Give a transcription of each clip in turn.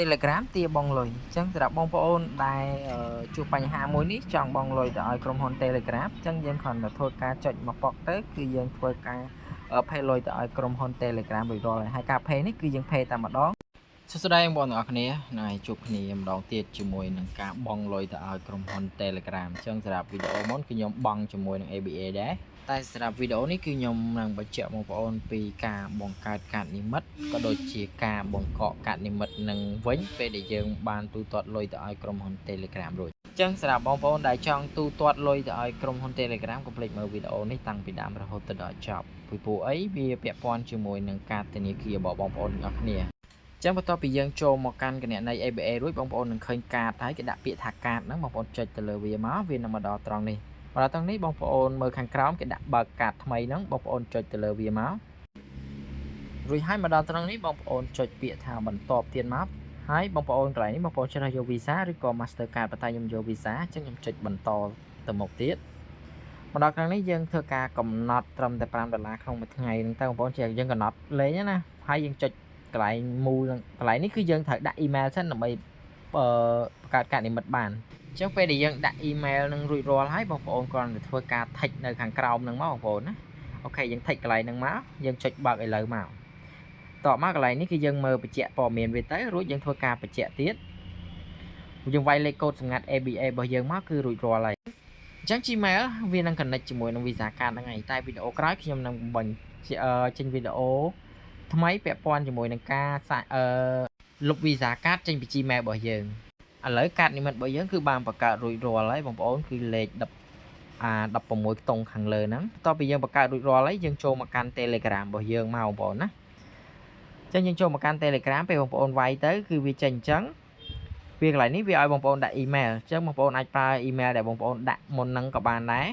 Telegram ទារបង់លុយអញ្ចឹងសម្រាប់បងប្អូនដែលជួបបញ្ហាមួយនេះចង់បង់លុយទៅឲ្យក្រុមហ៊ុន Telegram អញ្ចឹងយើងគ្រាន់តែធ្វើការចុចមកប៉ុកទៅគឺយើងធ្វើការ pay លុយទៅឲ្យក្រុមហ៊ុន Telegram រួចរាល់ហើយហើយការ pay នេះគឺយើង pay តែម្ដងសួស្តីបងប្អូនទាំងអស់គ្នាហ្នឹងហើយជួបគ្នាម្ដងទៀតជាមួយនឹងការបង់លុយទៅឲ្យក្រុមហ៊ុន Telegram អញ្ចឹងសម្រាប់វីដេអូមុនគឺខ្ញុំបង់ជាមួយនឹង ABA ដែរតែសម្រាប់វីដេអូនេះគឺខ្ញុំនឹងបញ្ជាក់បងប្អូនពីការបង្កើតកាតនិមិត្តក៏ដូចជាការបង្កកកាតនិមិត្តនឹងវិញពេលដែលយើងបានទូទាត់លុយទៅឲ្យក្រុមហ៊ុន Telegram រួចអញ្ចឹងសម្រាប់បងប្អូនដែលចង់ទូទាត់លុយទៅឲ្យក្រុមហ៊ុន Telegram កុំភ្លេចមើលវីដេអូនេះតាំងពីដើមរហូតទៅដល់ចប់ពីព្រោះអីវាពាក់ព័ន្ធជាមួយនឹងកាតធនាគាររបស់បងប្អូនទាំងអស់គ្នាចឹងបន្ទាប់ពីយើងចូលមកកាន់គណនី ABA រួចបងប្អូននឹងឃើញកាតហើយគេដាក់ពាក្យថាកាតហ្នឹងបងប្អូនចុចទៅលើវាមកវានឹងមកដល់ត្រង់នេះមកដល់ត្រង់នេះបងប្អូនមើលខាងក្រោមគេដាក់បើកកាតថ្មីហ្នឹងបងប្អូនចុចទៅលើវាមករួចហើយមកដល់ត្រង់នេះបងប្អូនចុចពាក្យថាបន្ទាប់ទៀតមកហើយបងប្អូនកន្លែងនេះបងប្អូនជ្រើសយក Visa ឬក៏ Mastercard ប៉ុន្តែខ្ញុំយក Visa អញ្ចឹងខ្ញុំចុចបន្តទៅមុខទៀតមកដល់ខាងនេះយើងធ្វើការកំណត់ត្រឹមតែ5ដុល្លារក្នុងមួយថ្ងៃហ្នឹងទៅបងប្អូនជាយើងកំណត់លេងណាហើយយើងចុចកន្លែងមូលហ្នឹងកន្លែងនេះគឺយើងត្រូវដាក់ email សិនដើម្បីអឺបង្កើតកាតនិមិត្តបានអញ្ចឹងពេលដែលយើងដាក់ email នឹងរួចរាល់ហើយបងប្អូនគ្រាន់តែធ្វើការ tick នៅខាងក្រោមហ្នឹងមកបងប្អូនណាOK យើង tick កន្លែងហ្នឹងមកយើងចុចបើកឥឡូវមកតបមកកន្លែងនេះគឺយើងមើលបញ្ជាក់ព័ត៌មានវាទៅរួចយើងធ្វើការបញ្ជាក់ទៀតយើងវាយលេខកូដសម្ងាត់ ABA របស់យើងមកគឺរួចរាល់ហើយអញ្ចឹង Gmail វានឹង connect ជាមួយនឹង Visa card ហ្នឹងហើយតែវីដេអូក្រោយខ្ញុំនឹងបញ្ចេញវីដេអូថ្មីពាក់ព័ន្ធជាមួយនឹងការសាអឺលុប Visa card ចេញពី Gmail របស់យើងឥឡូវកាតនិមិត្តរបស់យើងគឺបានបង្កើតរួចរាល់ហើយបងប្អូនគឺលេខ10អា16ខ្ទង់ខាងលើហ្នឹងបន្ទាប់ពីយើងបង្កើតរួចរាល់ហើយយើងចូលមកកាន់ Telegram របស់យើងមកបងប្អូនណា ចឹងយើងចូលមកកាន់ Telegram ពេលបងប្អូនវាយទៅគឺវាចេញអញ្ចឹងវាកន្លែងនេះវាឲ្យបងប្អូនដាក់ email អញ្ចឹងបងប្អូនអាចប្រើ email ដែលបងប្អូនដាក់មុនហ្នឹងក៏បានដែរ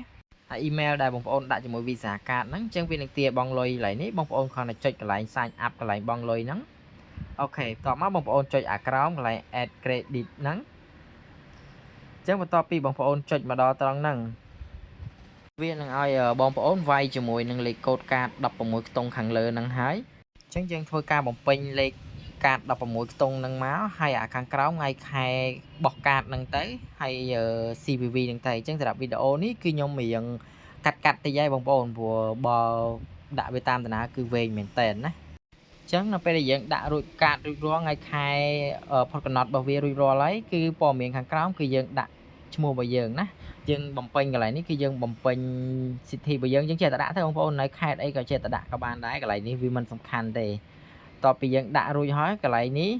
ហើយ email ដែលបងប្អូនដាក់ជាមួយ Visa card ហ្នឹងអញ្ចឹងវានឹងទារបង់លុយកន្លែងនេះបងប្អូនគ្រាន់តែចុចកន្លែង sign up កន្លែងបង់លុយហ្នឹង OK បន្ទាប់មកបងប្អូនចុចអាក្រោមកន្លែង add credit ហ្នឹងអញ្ចឹងបន្ទាប់ពីបងប្អូនចុចមកដល់ត្រង់ហ្នឹងវានឹងឲ្យបងប្អូនវាយជាមួយនឹងលេខកូដកាត16ខ្ទង់ខាងលើហ្នឹងហើយអញ្ចឹងយើងធ្វើការបំពេញលេខកាត16ខ្ទង់ហ្នឹងមកហើយអាខាងក្រោមថ្ងៃខែបោះកាតហ្នឹងទៅហើយ CVV ហ្នឹងទៅអញ្ចឹងសម្រាប់វីដេអូនេះគឺខ្ញុំរៀងកាត់កាត់តិចហើយបងប្អូនព្រោះបើដាក់វាតាមដំណើរគឺវែងមែនតើណាអញ្ចឹងនៅពេលដែលយើងដាក់រួចកាតរួចរាល់ថ្ងៃខែផុតកំណត់របស់វារួចរាល់ហើយគឺព័ត៌មានខាងក្រោមគឺយើងដាក់ឈ្មោះរបស់យើងណាយើងបំពេញកន្លែងនេះគឺយើងបំពេញ city របស់យើងយើងចេះតែដាក់ទៅបងប្អូននៅខេត្តអីក៏ចេះតែដាក់ក៏បានដែរកន្លែងនេះវាមិនសំខាន់ទេតទៅពីយើងដាក់រួចហើយកន្លែងនេះ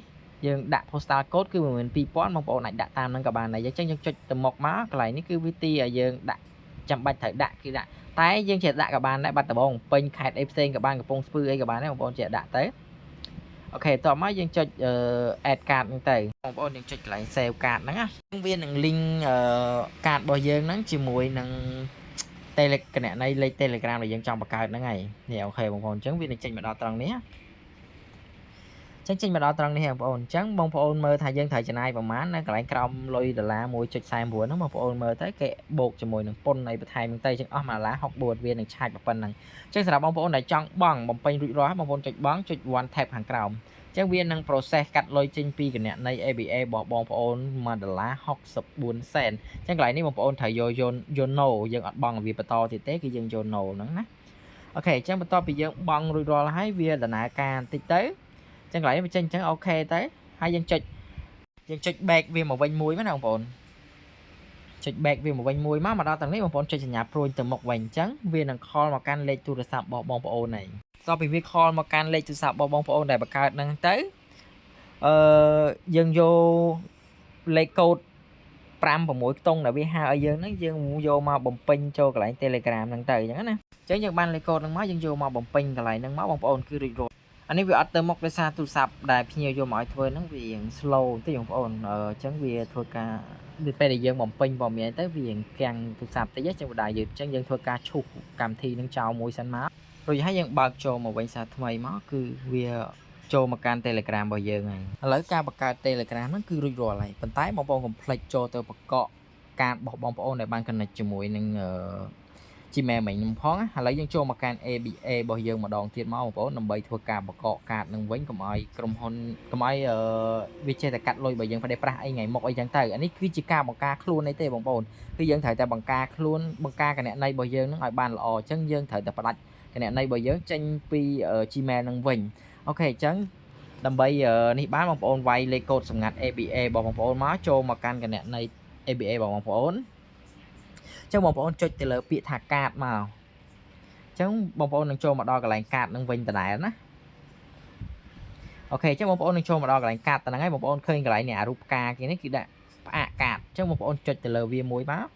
យើងដាក់ postal code គឺ12000បងប្អូនអាចដាក់តាមហ្នឹងក៏បានដែរអញ្ចឹងយើងចុចទៅមុខមកកន្លែងនេះគឺវិធីឲ្យយើងដាក់ចាំបាច់ត្រូវដាក់គឺដាក់តែយើងចេះដាក់ក៏បានដែរបាត់ដំបងពេញខេត្តអីផ្សេងក៏បានកំពង់ស្ពឺអីក៏បានដែរបងប្អូនចេះដាក់ទៅOK តោះមកយើងចុច add card ហ្នឹងទៅបងប្អូនយើងចុចកន្លែង save card ហ្នឹងណាវានឹង link កាតរបស់យើងហ្នឹងជាមួយនឹង Tele គណនីលេខ Telegram ដែលយើងចង់បង្កើតហ្នឹងហើយនេះOK បងប្អូនអញ្ចឹងវានឹងចេញមកដល់ត្រង់នេះចឹងចេញមកដល់ត្រង់នេះបងប្អូនអញ្ចឹងបងប្អូនមើលថាយើងត្រូវចំណាយប្រមាណនៅកន្លែងក្រោមលុយដុល្លារ1.49ហ្នឹងបងប្អូនមើលទៅគេបូកជាមួយនឹងពន្ធនៃបន្ថែមហ្នឹងទៅអញ្ចឹងអស់1ដុល្លារ64វានឹងឆាច់ប៉ុណ្ណឹងអញ្ចឹងសម្រាប់បងប្អូនដែលចង់បង់បំពេញរួចរាល់បងប្អូនចុចបង់ចុច one tap ខាងក្រោមអញ្ចឹងវានឹង process កាត់លុយចេញពីគណនី ABA របស់បងប្អូន1ដុល្លារ64សេនអញ្ចឹងកន្លែងនេះបងប្អូនត្រូវយកយកយក no យើងអត់បង់វាបន្តទៀតទេគឺយើងយក no ហ្នឹងណាOK អញ្ចឹងបន្ទាប់ពីយើងបង់រួចរាល់ហើយវាដំណើរការបន្តិចទៅអញ្ចឹងកន្លែងនេះវាចេញអញ្ចឹង OK ទៅហើយយើងចុច back វាមកវិញមួយមកណាបងប្អូនចុច back វាមកវិញមួយមកមកដល់ត្រង់នេះបងប្អូនចុចសញ្ញាព្រួយទៅមុខវិញអញ្ចឹងវានឹង call មកកាន់លេខទូរស័ព្ទរបស់បងប្អូនហើយតទៅពីវា call មកកាន់លេខទូរស័ព្ទរបស់បងប្អូនដែលបង្កើតហ្នឹងទៅអឺយើងយកលេខកូដ5 6ខ្ទង់ដែលវាហៅឲ្យយើងហ្នឹងយើងយកមកបំពេញចូលកន្លែង Telegram ហ្នឹងទៅអញ្ចឹងណាអញ្ចឹងយើងបានលេខកូដហ្នឹងមកយើងយកមកបំពេញកន្លែងហ្នឹងមកបងប្អូនគឺរួចរាល់អានេះវាអត់ទៅមុខដោយសារទូរស័ព្ទដែលភ្ញៀវយកមកឲ្យធ្វើហ្នឹងវារៀង slow បន្តិចបងប្អូនអញ្ចឹងវាធ្វើការពេលដែលយើងបំពេញព័ត៌មានទៅវារៀងកាំងទូរស័ព្ទតិចអញ្ចឹងបដាយឺតអញ្ចឹងយើងធ្វើការឈូសកម្មវិធីហ្នឹងចោលមួយសិនមករួចហើយយើងបើកចូលមកវិញសារថ្មីមកគឺវាចូលមកកាន់ Telegram របស់យើងហើយឥឡូវការបង្កើត Telegram ហ្នឹងគឺរួចរាល់ហើយប៉ុន្តែបងប្អូនកុំភ្លេចចូលទៅបង្កកកាតរបស់បងប្អូនដែលបាន connect ជាមួយនឹង Gmail មិញខ្ញុំផងណាឥឡូវយើងចូលមកកាន់ ABA របស់យើងម្ដងទៀតមកបងប្អូនដើម្បីធ្វើការបង្កកកាតនឹងវិញកុំឲ្យក្រុមហ៊ុនកុំឲ្យអឺវាចេះតែកាត់លុយរបស់យើងផ្ដេសប្រាស់អីថ្ងៃមុខអីចឹងទៅអានេះគឺជាការបង្ការខ្លួនអីទេបងប្អូនគឺយើងត្រូវតែបង្ការខ្លួនបង្ការគណនីរបស់យើងនឹងឲ្យបានល្អអញ្ចឹងយើងត្រូវតែផ្ដាច់គណនីរបស់យើងចេញពី Gmail នឹងវិញ OK អញ្ចឹងដើម្បីនេះបានបងប្អូនវាយលេខកូដសម្ងាត់ ABA របស់បងប្អូនមកចូលមកកាន់គណនី ABA របស់បងប្អូនអញ្ចឹងបងប្អូនចុចទៅលើពាក្យថាកាតមកអញ្ចឹងបងប្អូននឹងចូលមកដល់កន្លែងកាតនឹងវិញដដែលណា OK អញ្ចឹងបងប្អូននឹងចូលមកដល់កន្លែងកាតតែហ្នឹងហើយបងប្អូនឃើញកន្លែងនេះអារូបផ្កាគេនេះគឺដាក់ផ្អាកកាតអញ្ចឹងបងប្អូនចុចទៅលើវាមួយមក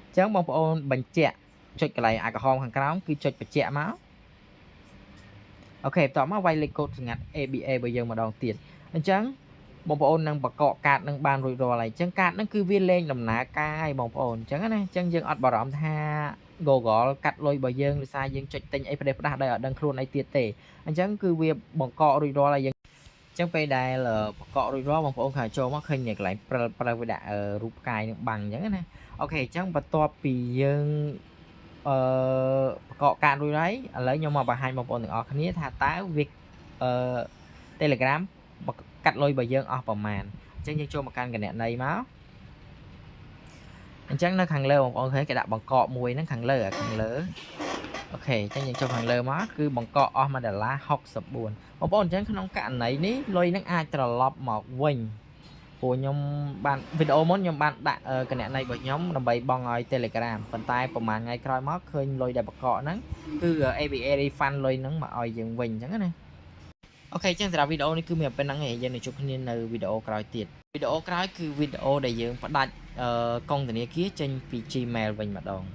អញ្ចឹងបងប្អូនបញ្ជាក់ចុចកន្លែងអាក្រហមខាងក្រោមគឺចុចបញ្ជាក់មក OK បន្ទាប់មកវាយលេខកូដសម្ងាត់ ABA របស់យើងម្ដងទៀតអញ្ចឹងបងប្អូននឹងបង្កកកាតនឹងបានរួចរាល់ហើយអញ្ចឹងកាតនឹងគឺវាលែងដំណើរការហើយបងប្អូនអញ្ចឹងណាអញ្ចឹងយើងអត់បារម្ភថា Google កាត់លុយរបស់យើងដោយសារយើងចុចទិញអីផ្ដេសផ្ដាស់ដោយអត់ដឹងខ្លួនអីទៀតទេអញ្ចឹងគឺវាបង្កករួចរាល់ហើយយើងអញ្ចឹងពេលដែលបង្កករួចរាល់បងប្អូនខាងចូលមកឃើញកន្លែងព្រិលព្រិលវាដាក់រូបផ្កាយនឹងបាំងអញ្ចឹងណា OK អញ្ចឹងបន្ទាប់ពីយើងអឺបង្កកកាតរួចហើយឥឡូវខ្ញុំមកបង្ហាញបងប្អូនទាំងអស់គ្នាថាតើវាអឺ Telegram កាត់លុយរបស់យើងអស់ប្រមាណអញ្ចឹងយើងចូលមកកាន់គណនីមកអញ្ចឹងនៅខាងលើបងប្អូនឃើញគេដាក់បង្កកមួយហ្នឹងខាងលើខាងលើ OK អញ្ចឹងយើងចុះខាងលើមកគឺបង្កកអស់1ដុល្លារ64បងប្អូនអញ្ចឹងក្នុងករណីនេះលុយហ្នឹងអាចត្រឡប់មកវិញព្រោះខ្ញុំបានវីដេអូមុនខ្ញុំបានដាក់គណនីរបស់ខ្ញុំដើម្បីបង់ឲ្យ Telegram ប៉ុន្តែប្រហែលថ្ងៃក្រោយមកឃើញលុយដែលបង្កកហ្នឹងគឺ ABA refund លុយហ្នឹងមកឲ្យយើងវិញអញ្ចឹងណា OK អញ្ចឹងសម្រាប់វីដេអូនេះគឺមានប៉ុណ្ណឹងឯងយើងនឹងជួបគ្នានៅវីដេអូក្រោយទៀតវីដេអូក្រោយគឺវីដេអូដែលយើងផ្ដាច់កុងធនាគារចេញពី Gmail វិញម្ដង។